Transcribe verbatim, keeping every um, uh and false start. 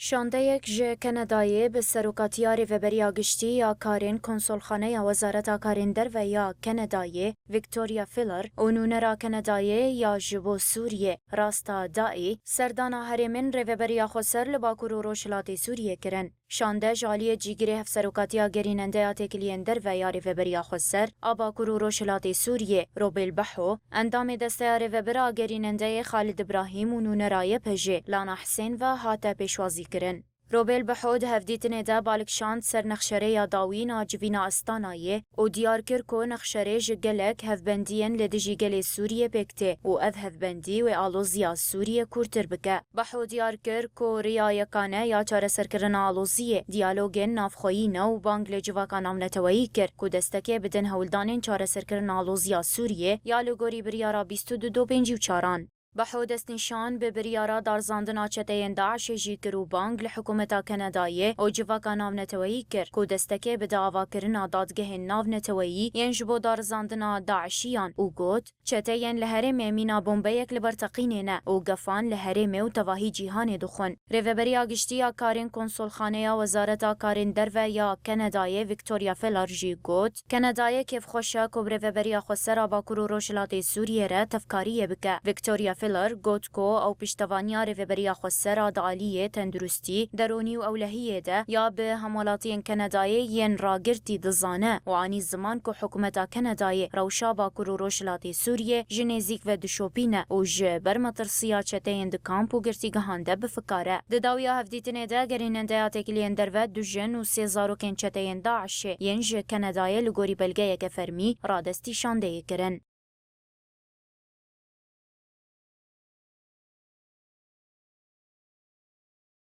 Şandeyek ji Kenedayê bi serokatiya Rêveberiya Giştî ya Karên Konsolxaneya Wezareta Karên Derve ya Kenedayê, Victoria Filler, û nûnera Kenedayê ya ji bo Sûriyê, Rasta Daî, serdana herêmên Rêveberiya Xweser li Bakur û Rojhilatê Sûriyê kirin. Şande ji aliyê cîgirê Hevserokatiya Gerînendeya Têkiliyên Derve ya Rêveberiya Xweser a Bakur û Rojhilatê Sûriyê, Robêl Beho, endamê Desteya Rêvebir a Gerînendeyê Xalid Ibrahîm û nûnera Y P J'ê Lana Hisên ve hate pêşwazîkirin. Robêl Beho di hevdîtinê de balik şand ser nexşerê ya dawîn a civîna Astanayê û diyar kir ku nexşerê ji gelek hevbendiyên li dijî gelê Sûriyê pêk tê û ev hevbendî wê aloziya Sûriyê kûrtir bike. Beho diyar kir ku riya yekane ya çareserkirina aloziyê, diyalogên navxweyî ne û bang li civaka navneteweyî kir ku destekê bidin hewldanên çareserkirina aloziya Sûriyê ya li gorî biryara bîst û du do pêncî û çaran. Beho destnîşan bi biryara darizandina çeteyên DAIŞê jî kir û bang li hikûmeta Kenedayê û civaka navneteweyî kir ku destekê bide avakirina dadgehên navneteweyî yên ji bo darizandina DAIŞiyan û got, Çeteyên li herêmê mîna bombeyek li ber teqînê ne û gefan li herêmê û tevahî cîhanê dixwin. Rêveberiya Giştî ya Karên Konsolxaneya Wezareta Karên Derve ya Kenedayê Victoria Feller jî got, Kenedayê kêfxweş e ku bi Rêveberiya Xweser a Bakur û Rojhilatê Sûriyê re tevkariyê bike. Victoria Feller got ku ew piştevaniya Rêveberiya Xweser a di aliyê tenduristî, derûnî û ewlehiyê de ya bi hemwelatiyên Kenedayê yên ragirtî dizane û anî ziman ku hikûmeta Kenedayê rewşa Bakur û Rojhilatê Sûriyê ji nêzîk ve dişopîne û ji ber metirsiya çeteyên di kamp û girtîgehan de bi fikar e. Di dawiya hevdîtinê de gerînendeya têkiliyên derve du jin û sê zarokên çeteyên DAIŞê yên ji Kenedayê li gorî belgeyeke fermî radestî şandeyê kirin.